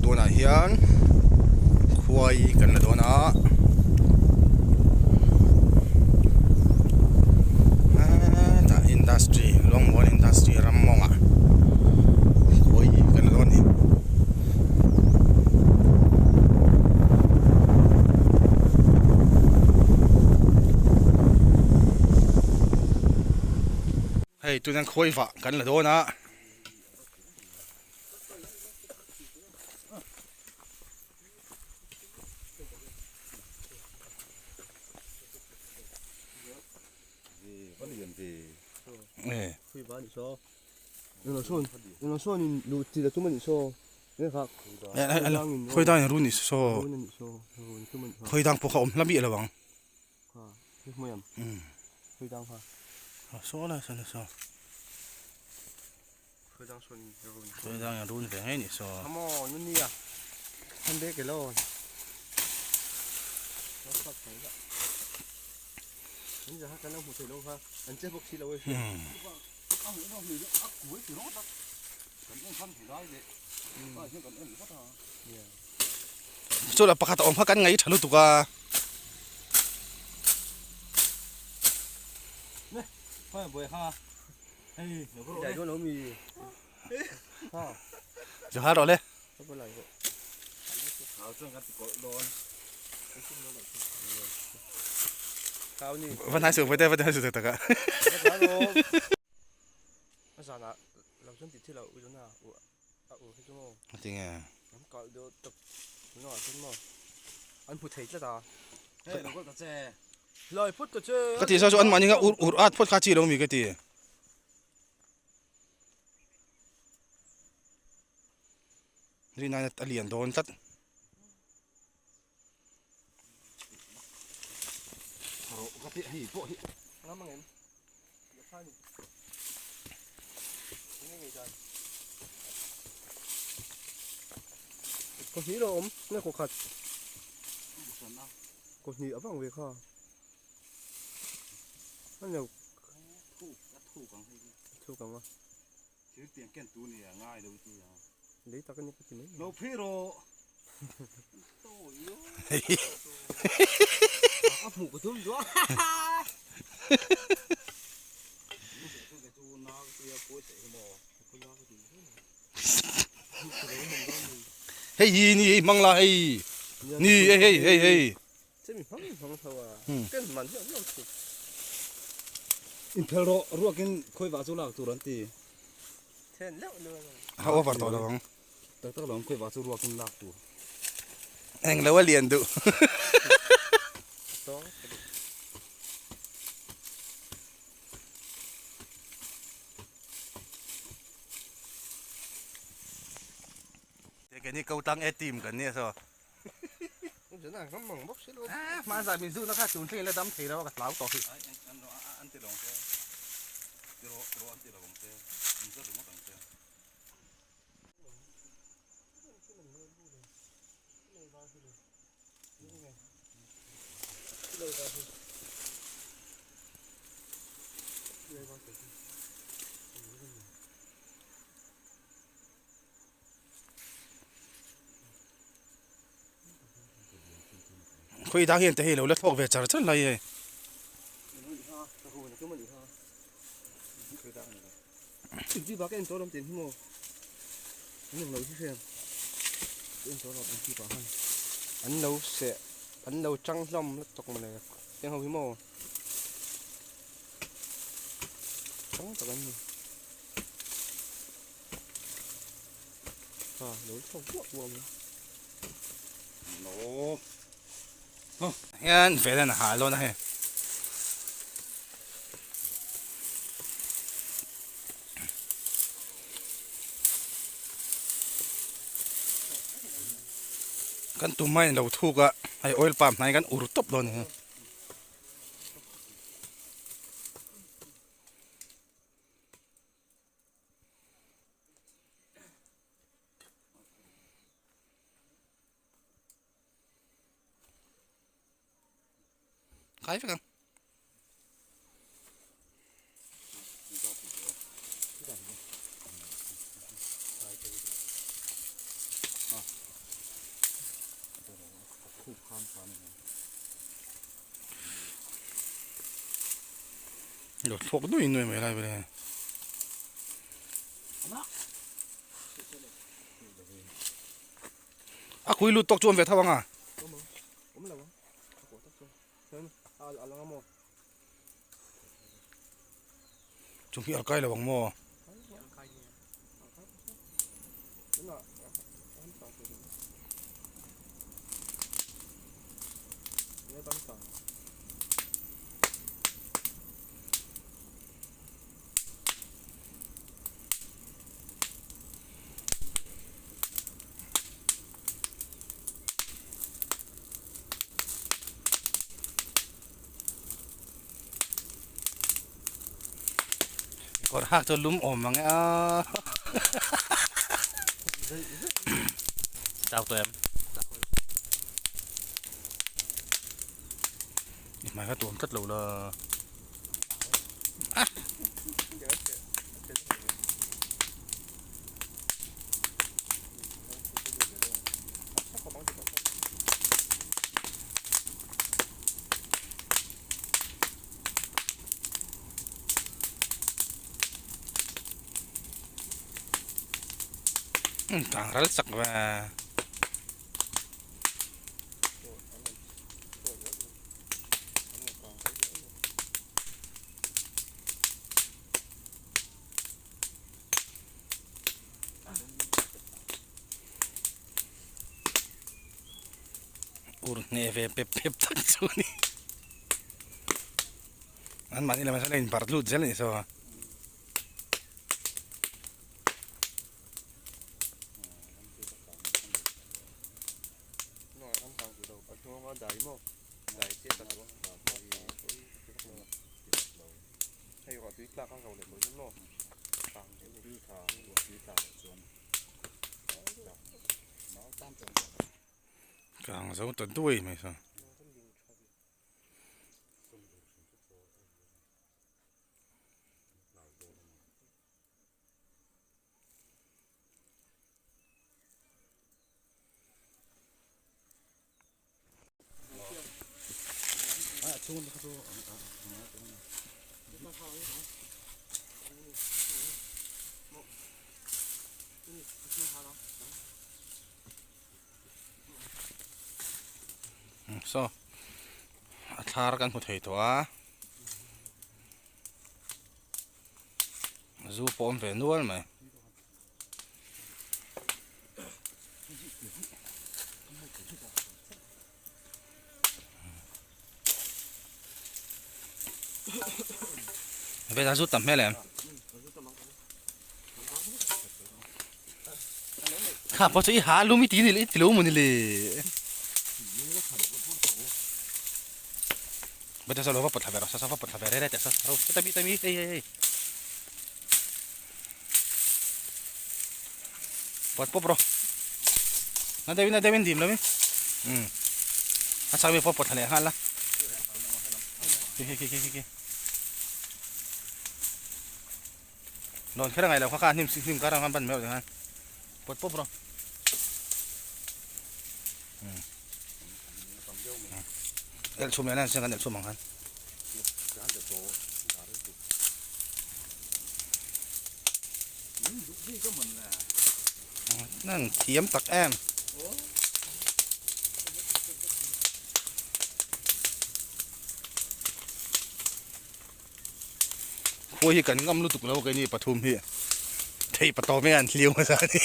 Tunah hian khuai kan la dawn a hetah industry Lawngmuan industry ram mawngah khuai kan la dawn a ni. Hei tunah khuai vah kan la dawn a. Khawi dang in run ni saw khawi dang pawh kha awm hla miah lo ang saw lai sawn saw. Khawi dang in run ve ngei ni saw. Chu lah pakhat a awm kha kan ngaih tha lutuk a. Johar rawh le. Va hnai suh va hnai suh tak tak a. Tinge. Ka ti sa chu an mahni kha ur ur at phawt kha chi lo mi ka ti. Rin aiin a lian dawn tlat. Kaw hnih lo awm nge kaw khat kaw hnih a vang ve kha a lo thuk ang a thir tiang ken tu ni a ngai lo ti a lei tak a ni ka ti mai lo phei rawh a hmuh ka tum duah Hei hi ni hei hmang la hei ni hei hei hei hei Inphel rawh ruakin khawi vah chu lak tur an ti. A over tawh lo ang. Tak tak lo ang khawi vah chu ruakin lak tur. Eng lo a lian duh. Keini ko tlang e team kan nia saw. Hmanzai min zuhna kha tun thlengin la dam thei lo a ka hlau tawh hi. An ti lo ang che. Ti rawh rawh an ti lo ang che. An zar ringawt ang che. Khawi dang hian te hei lo la thlawk ve char char lai hei. An lo seh an lo chang hlawm lutuk mawle tiang ho hi maw chang tak an ni a lo chhuak buah buah mai. Hian vel an ha lawn a hei. Kan tum a inlo thuk a hei oil palm hnai kan ur tawp dawn a ni. Khai vek ang. Lo thlawk nui nui mai lai vel A kui lut tawk chu awm ve tho ang a. Chung hi a kai lo ang maw? Kawr hak chu lum awm ang e a chau tawh em i hmai kha tuam tlat lo la ah Kang ral chak ve. Ur hneh ve pep pep tak chu a ni. An mahni lamah chuan a inbarh lut zel a ni saw a. Kang zo ta duai mai saw. Saw a thlar kan hmu thei tawh a zu pawh a awm ve nual mai. Vela zu tam hmel em? Kha pawh chu i ha lum i ti ni le i ti lo maw ni le. Bata sa lo va patla ve rawh sa sa va patla ve re re teh sa ro tami tami hei hei hei. Pat pawp rawh. Na deuhin na deuhin dim lovin. Um. A chak mi pawh pawt thla leh nghal la. Khi khi khi khi khi. Lawn kher a ngaih lo kha kha hnim hnim kar ang khan ban mai rawh tikhan. Pawt pawp rawh. Um. El chhum leh nan siang kan el chhum ang khan. Nan thiam tak em. Khuai hi kan ngam lutuk lo keini pathum hi thei patawm hian an hliau hmasa a ni.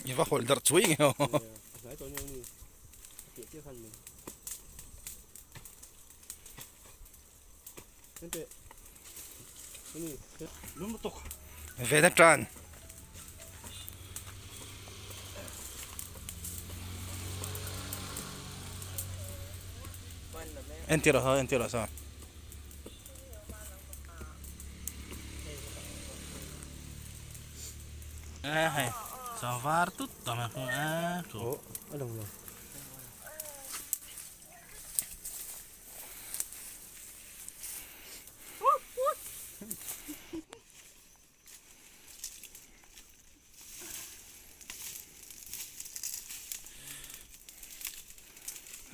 I va hawlh darh chuai nge aw. Ve na tan. Entir rawh saw entir rawh saw. A hei chaw var tut tawh mai a a chu.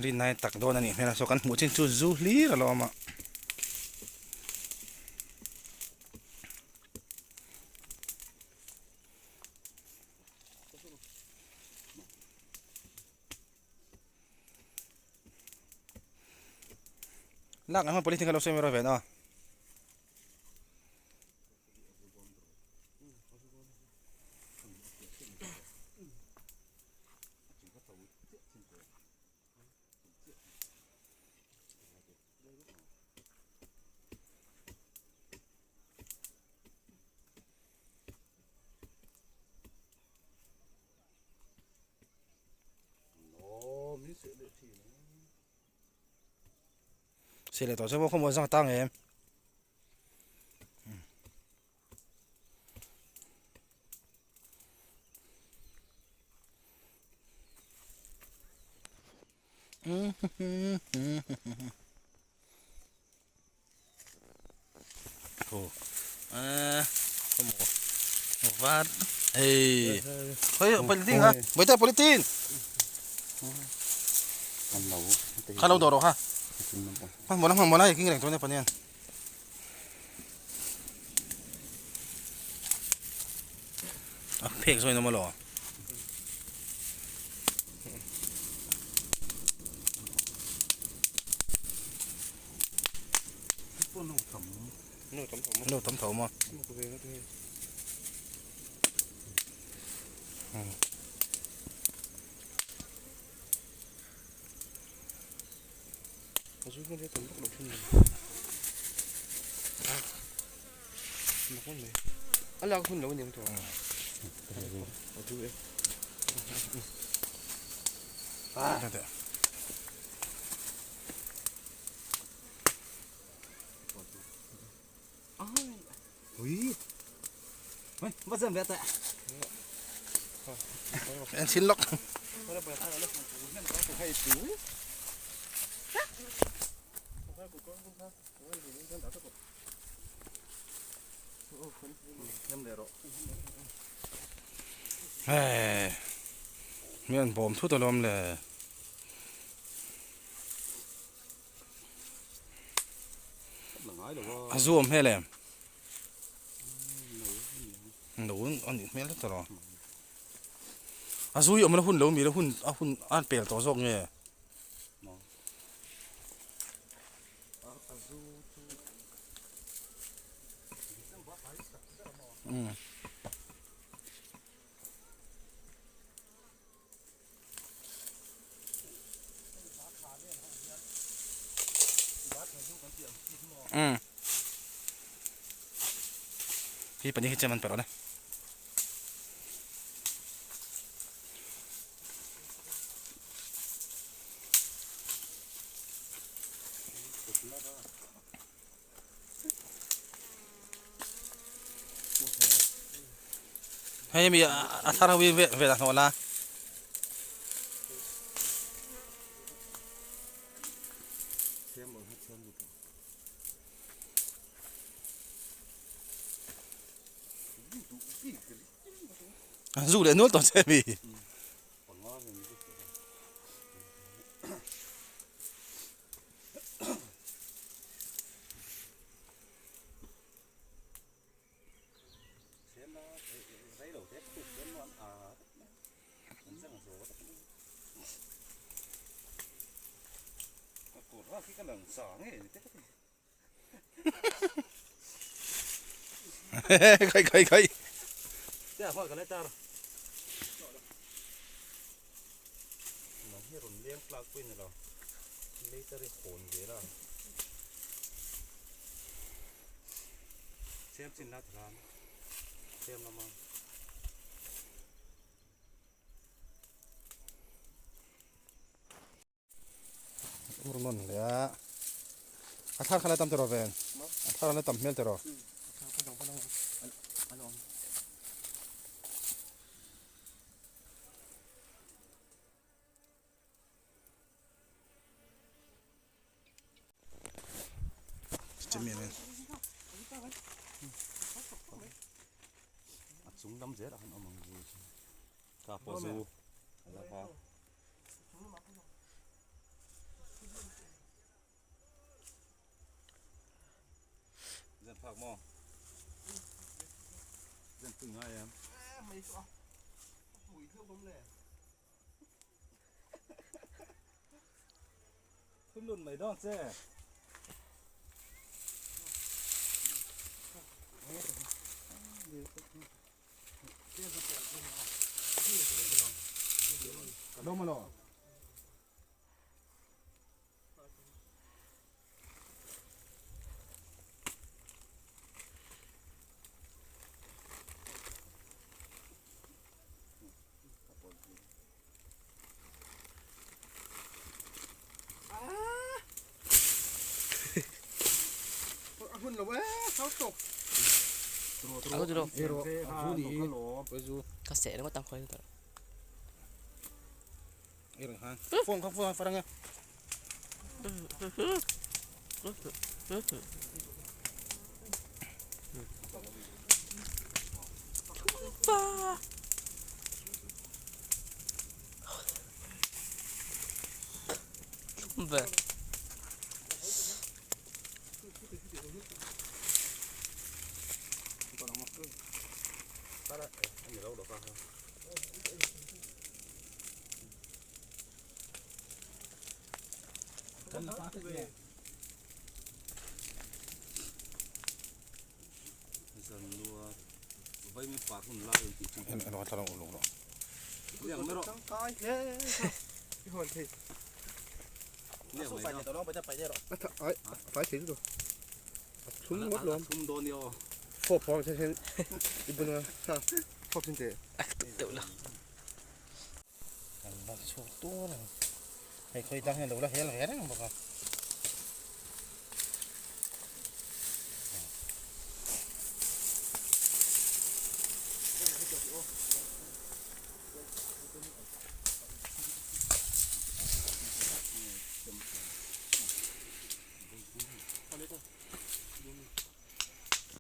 Rinai tak dawn a nih hmel a, saw kan hmuh chin chu zu hlir a lo awm a. Lak ang police kha lo sawi mai rawh ve na. Seh leh tawh chuan maw khawmuan zang a tang em? Var hey hei politin ha baita politin kha lo dawh rawh ha hmanhmawh la hmanhmawh la hei king reng tawh ania panian. A phek zawin awm alawm. No tam tho ma. En chhin lawk. Hei mi an bawm thut alawm le. A zu awm hmel em? No a nih hmel tlat alawm. A zu hi awm la hun lo mi la hun a hun a pel tawh zawk nge? Umm. Umm. Hi pahnih hi chem an pe rawh le. Hei mi a thar ho hi vel a hnawh la. Zu leh nual tawh che mi. Khai khai khai. Ur nawn hle a, a thar kha la tam tawh rawh ven, a thar a la tam hmel tawh rawh. A chung lam zel a han awm ang zu chu ka pawh zu a la va. Thum lun mai dawn che. Ka seh ringawt ang khawi tawh. Kan la chhuak tur a ni. Hei khawi tang hian lo la hel ve reng bawk a.